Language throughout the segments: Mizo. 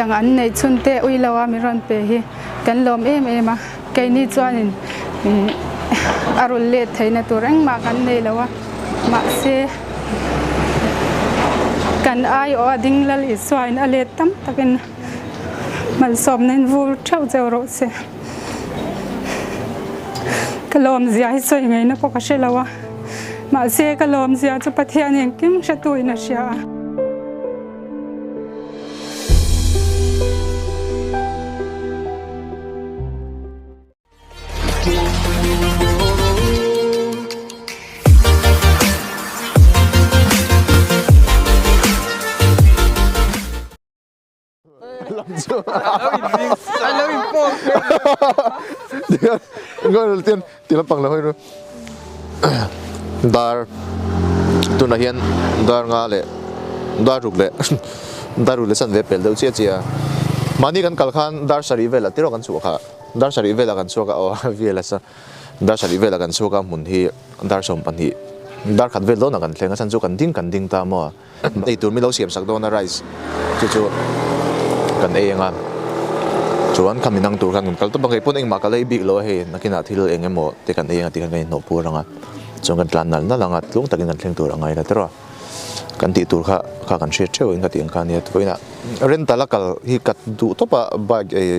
Tiang an neih chhun te ui lo a min rawn pe hi kan lawm em em a, keini chuanin a rawn let theihna tur engmah kan nei lo a, mahse kan aiawh a ding lal Isuain a let tam takin malsawmna in vur theuh cheu rawh se. Ka lawmzia hi sawi ngaihna pawh ka hre lo a, mahse ka lawmzia chu Pathian engkim hretuin a hria a. Dar tunah hian dar nga leh dar ruk leh dar ruk leh chanve pel deuh chiah chiah a mahni kan kal khan dar sarih velah te erawh kan chhuah kha dar sarih velah kan chhuak a aw vel a dar sarih velah kan chhuak a hmun hi dar 12 dar khat vel dawnah kan thleng a chhan chu kan ding kan ding ta maw. Ei tur min lo siam sak dawn a rice chu chu kan ei ang a chuan khami nang tur khan kan kal tawp a kei pawn engmah ka lei bik lo a hei nakinah thil eng emaw te kan ei ang a tih khan kan inhnawh pur ang a chuan kan tlan nal nal ang a tlung takin kan thleng tur a ngai la tawrh a kan tih tur kha kha kan hriat theuh in ka tih ang kha a nia vawiinah rental a kal hi ka duh tawp a bike ei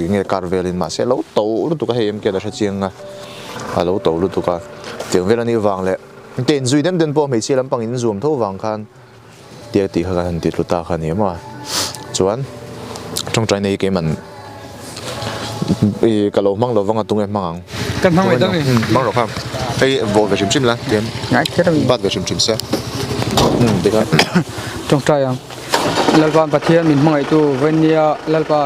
eng nge car velin mahse a lo to lutuk a hei em khian a hre chiang a a lo to lutuk a tiang vel a nih vang leh. Te inzui den den pawh hmeichhia lampang in zuam tho vang khan tia tih kha kan han ti tlu ta kha a ni maw chuan tawngtai nei keiman i ka lo hmang lo vang a tunge hmang ang Kan hmang ve dang e. Hmang rawh kha hei vawh ve hrim hrim la tian bat ve hrim hrim se tikhan Tawngtai ang Lalpa Pathian min hmangaihtu Vawinnia Lalpa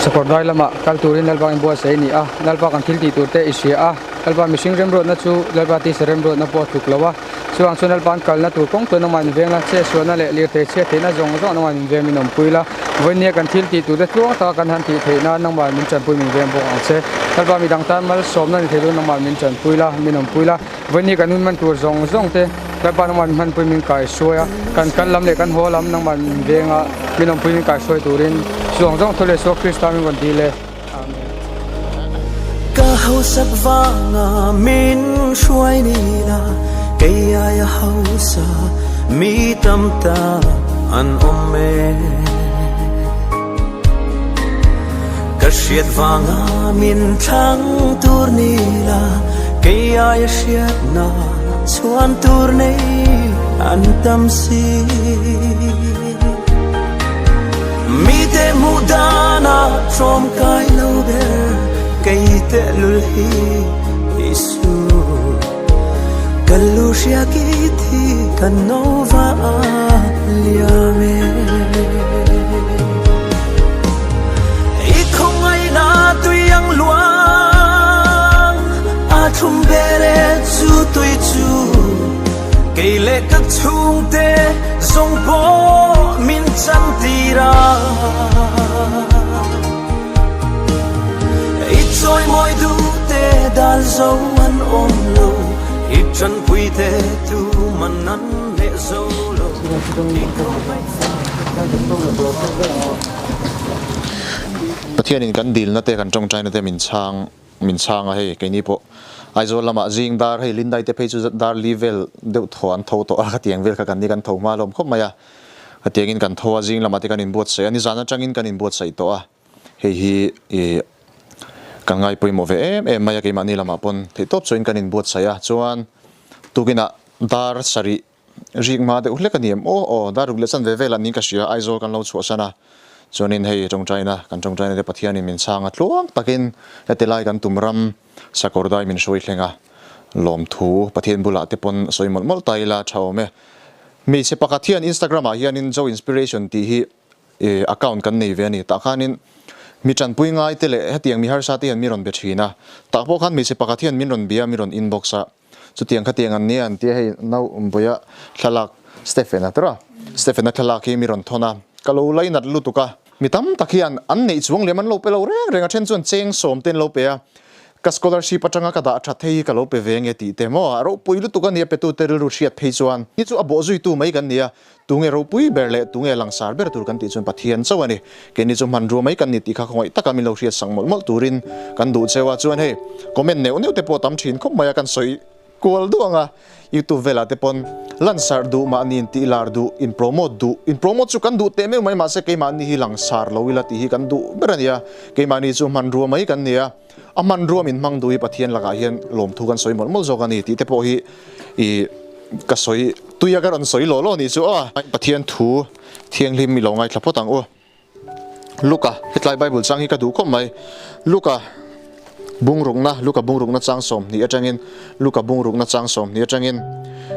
sakawr dai lamah kal turin Lalpa in buatsaih a ni a Lalpa kan thil tih tur te i hria a. Lalpa mihring remruatna chu Lalpa tisa remruatna pawh a tluk lo a, chuvang chuan Lalpa an kalna tur kawng tuan nangmah in veng la, chhiatsualna leh lirthei chhiat theihna zawng zawng nangmah min veng min awmpui la, vawinia kan thil tih turte tluang taka kan han tih theih nan nangmah min tanpui min veng bawk ang che. Lalpa midang tan malsawmna ni thei chu nangmah min tanpui la, min awmpui la, vawinia kan hun hman tur zawng zawng te Lalpa nangmah min hmanpui min kaihruai a, kan kal lam leh kan haw lam nangmah min veng a, min awmpui min kaihruai turin zawng zawng thu leh Isua Krista min rawn dil e. Amen. Ka hausak vanga min hruai ni la, kei aia hausa mi tam ta an awm e. Ka hriat vanga min thlang tur ni la, kei aia hriatna chhuan tur nei an tam si. Mite hmuh dana tlawm kai lo ber kei tehlul hi Isu ka lu hria ki thi ka no va a liam e I khawngaihna tui ang luang a thlum ber e chu tui chu Kei leh ka chhungte zawng pawh min chan tir a. I chawimawi duh te dal zo an awm lo, i tanpui te tu man an leh zo lo. Pathianin kan dilna te kan tawngtaina te min chhang. Min chhang a hei keini pawh Aizawl lamah zing dar hei Lindai te phei chu dar li vel deuh thaw an tho tawh a khatiang vel kha kan ni kan tho hma hlawm khawp mai a khatiangin kan tho a zing lamah te kan inbuatsaih a nizan atangin kan inbuatsaih tawh a hei hi ih kan ngai pawimawh ve em em mai a keimahni lamah pawn theihtawp chuan kan inbuatsaih a chuan tukinah dar sarih Rik hma deuh hlek a ni em? Aw aw, dar ruk leh chanve velah niin ka hria, Aizawl kan lo chhuahsan a, chuanin hei tawngtaina, kan tawngtaina te Pathianin min chhang a, tluang takin heti lai kan tum ram sakawr dai min hruai thleng a, lawmthu Pathian bulah te pawn sawi mawlh mawlh ta ila tha awm e. Hmeichhe pakhat hian Instagram ah hianin Zo Inspiration tih hi account kan nei ve a ni, tah khanin mi tanpui ngai te leh hetiang mi harsa te hian mi rawn be thin a, tah pawh khan hmeichhe pakhat hian min rawn bia, mi rawn inbox a. Chutiang khatiang an nia an tia hei Naubuia thlalak Stephen-a tawrh a, Stephen-a thlalak hi mi rawn thawn a, ka lo lainat lutuk a, mi tam tak hian an neih chuang lem an lo pe lo reng reng a, then chuan cheng sawm te an lo pe a, ka scholarship atanga ka dah that hei hi ka lo pe ve nge tih te maw, a ropui lutuk a nia petute rilru hriat phei chuan hi chu a bawhzuitu mai kan ni a. Tunge ropui ber leh tunge langsar ber tur kan tih chuan Pathian chauh a ni. Keini chu hmanrua mai kan ni tih kha khawngaih taka min lo hriat sak mawlh mawlh turin kan duh cheu a. Chuan hei comment neuh neuh te pawh tam thin khawp mai a kan sawi kual duh ang a. Youtube velah te pawn lansar duh mahni in tih lar duh, in promote duh, in promote chu kan duh teh meuh mai mahse keimahni hi langsar lo ila tih hi kan duh ber a ni a. Keimahni chu hmanrua mai kan ni a. A hmanrua min hmang duh hi Pathian lakah hian lawmthu kan sawi mawlh mawlh zawk a ni tih te pawh hi ih ka sawi tuia ka rawn sawi law law a nih chu aw. Pathian thu thianghlim i lo ngaithla phawt ang u. Luka, hetlai Bible chang hi ka duh khawp mai. Luka bungrukna, Luka bungrukna chang 20 atangin, Luka bungrukna chang 20 atangin,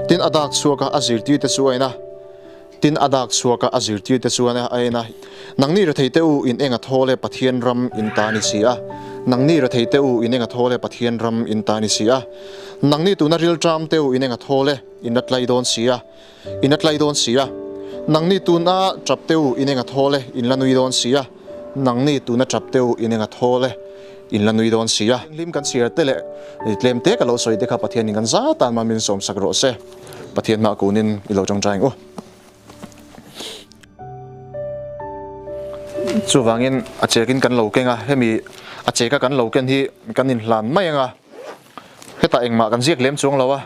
tin a dak chhuak a, a zirtirte chu a en a. Tin, a dak chhuak a, a zirtirte chuan a en a, Nangni retheite u, in eng a thawl e, Pathian ram in ta ni si a. Nangni retheite u, in eng a thawl e, Pathian ram in ta ni si a. Nangni tuna rilṭam te u, in eng a thawl e, in la tlai dawn si a, in la tlai dawn si a. Nangni tuna ṭap te u, in eng a thawl e, in la nui dawn si a. Nangni tuna ṭap te u, in eng a thawl e, in la nui dawn si a. Hlim kan chhiar te leh tlem te ka lo sawi te kha Pathianin kan za tan mah min sawmsak rawh se. Pathian hmah kunin i lo tangtai ang u. Chuvangin a chekin kan lo keng a, hemi a cheka kan lo ken hi kan inhlan mai ang a, hetah engmah kan ziak lem chuang lo a,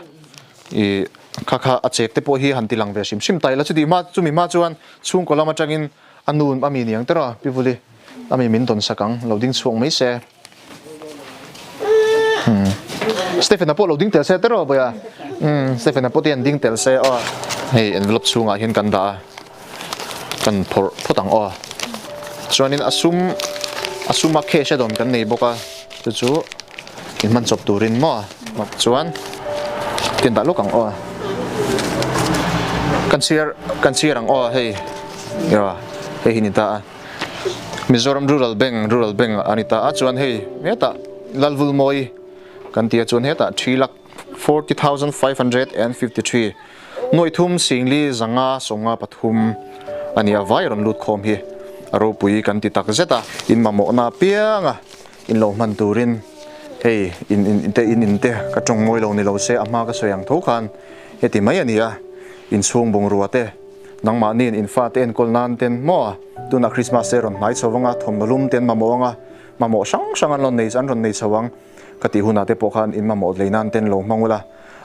ih kha kha a chek te pawh hi han ti lang ve hrim hrim ta ila, chuti hma chumi hma chuan chhungkaw lam atangin a nu a mi niang tawrh a, Pi Vuli a mi min dawn sak ang, lo ding chhuak mai se. Stephen-a pawh lo ding tel se tawrh aw Bawiha, Stephen-a pawh te hian ding tel se aw. Hei envelope chhungah hian kan dah a, kan phawrh phawt ang aw. Chuanin a sum a suma cash a dawn kan nei bawk a, chu chu inhman chawp turin maw chuan ken dah lawk ang aw. Kan chhiar kan chhiar ang aw hei hei hi ni ta a. Mizoram Rural Bank Rural Bank a ni ta a chuan hei hetah Lalvulmawi kan ti a chuan hetah 3,40,553 nuaih thum singli zanga sawmnga pathum a ni a vai rawn lut khawm hi a ropui kan ti tak zet a in mamawhna apianga in lo hman turin hei in in te in in te ka tawng mawi lo ni lo se a hma ka sawi ang tho khan heti mai a ni a inchhung bungrua te Nangmahniin in fate enkawl nan ten maw tunah Christmas te rawn hnai chho vang a, thawmhnaw lum te an mamawh ang a, mamawh hrang hrang an rawn nei an rawn nei chho ang ka tih hunah te pawh khan in mamawh lei nan ten lo hmang ula,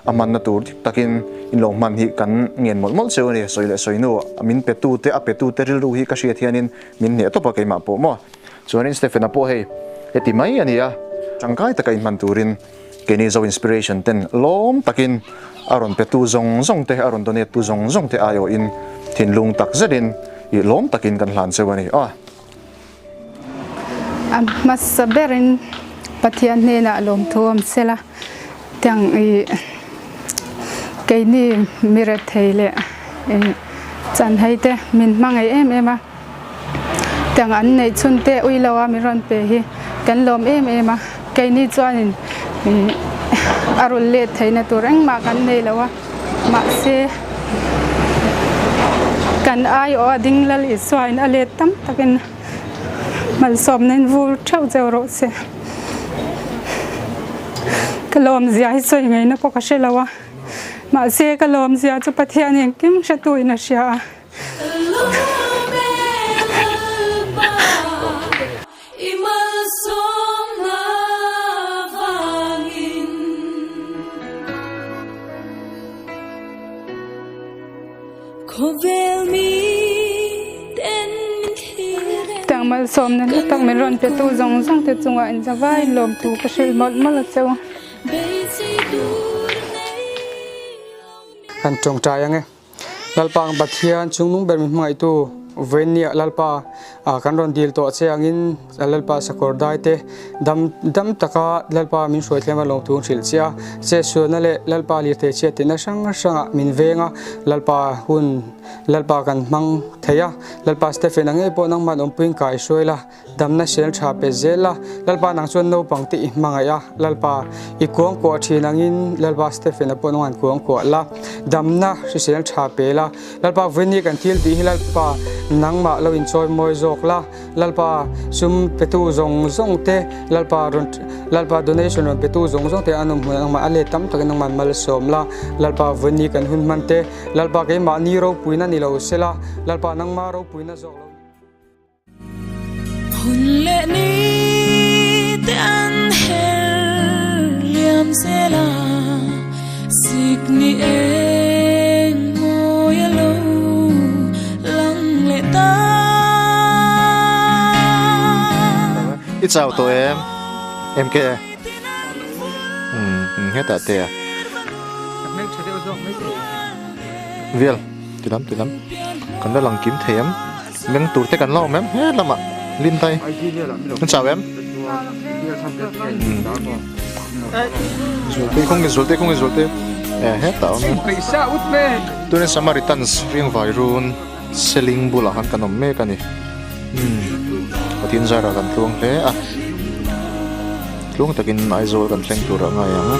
a hmanna tur dik takin in lo hman hi kan ngen mawlh mawlh cheu a ni. Sawi leh sawi nu min pe tu te a pe tu te rilru hi ka hriat hianin min hneh tawp a keimah pawh maw. Chuanin Stephen-a pawh hei heti mai a ni a, tangkai taka inhman turin Keini Zo Inspiration ten lawm takin a rawn petu zawng zawng te, a rawn donate tu zawng zawng te aiawhin thinlung tak zetin ih lawm takin kan hlan cheu a ni a. A hmasa berin Pathian hnenah lawmthu awm sela, tiang ih keini mi rethei leh ih chanhei te min hmangaih em em a. Tiang an neih chhun te ui lo a min rawn pe hi kan lawm em em a, keini chuanin a rul let theihna tur engmah kan nei lo a, mahse kan aiawh a ding lal Isuain a let tam takin malsawmna in vur theuh cheu rawh se. Ka lawmzia hi sawi ngaihna pawh ka hre lo a, mahse ka lawmzia chu Pathian engkim hretuin a hria a. Tiang malsawmna hlu tak min rawn pe tu zawng zawng te chungah in zavai lawmthu ka hrilh mawlh mawlh a cheu. Kan tawngtai ang e. Lalpa ang Pathian chungnung ber min hmangaihtu Vawinia Lalpa kan rawn dil tawh che angin Lalpa sakawr dai te dam dam taka Lalpa min hruai thleng a lawmthu an hrilh che a, chetsualna leh Lalpa lirthei chhiat tihna hrang hrangah min veng a, Lalpa hun Lalpa kan hmang thei a, Lalpa Stephen-a ngei pawh nangmah awmpuiin kai hruai la. Damna hrial tha pe zel a, Lalpa nang chuan naupang te i hmangaih a, Lalpa i kuangkuah thin angin Lalpa Stephen-a pawh nang an kuangkuah la, damna hrisel tha pe la, Lalpa vawiin kan thil tih hi Lalpa nangmah lo inchawi mawi zawk la, Lalpa sum petu zawng zawng te, Lalpa rawn Lalpa donation rawn petu zawng zawng te an awm hmun nangmah a let tam takin nangmah malsawm la, Lalpa vawiin kan hun hman te, Lalpa keimahni ropui. ropuina ni lo sela, Lalpa nangma ropuina zawk lo ni. Hun leh ni te an her liam zel a, sik ni eng mawi a lo lang leh ta. I chau tawh em? MK. Umm hetah te a. Vel tilam tilam kan la lang kim thei em? Meng tur te kan la awm em he lamah Lindai an chau em? Zualte kawng nge zualte kawng nge zualte e hetah awm em? Tunin Samaritans riangvai run seling bulah khan kan awm mek a ni umm Pathian zarah kan tluang hle a tluang takin Aizawl kan thleng tur a ngai ang.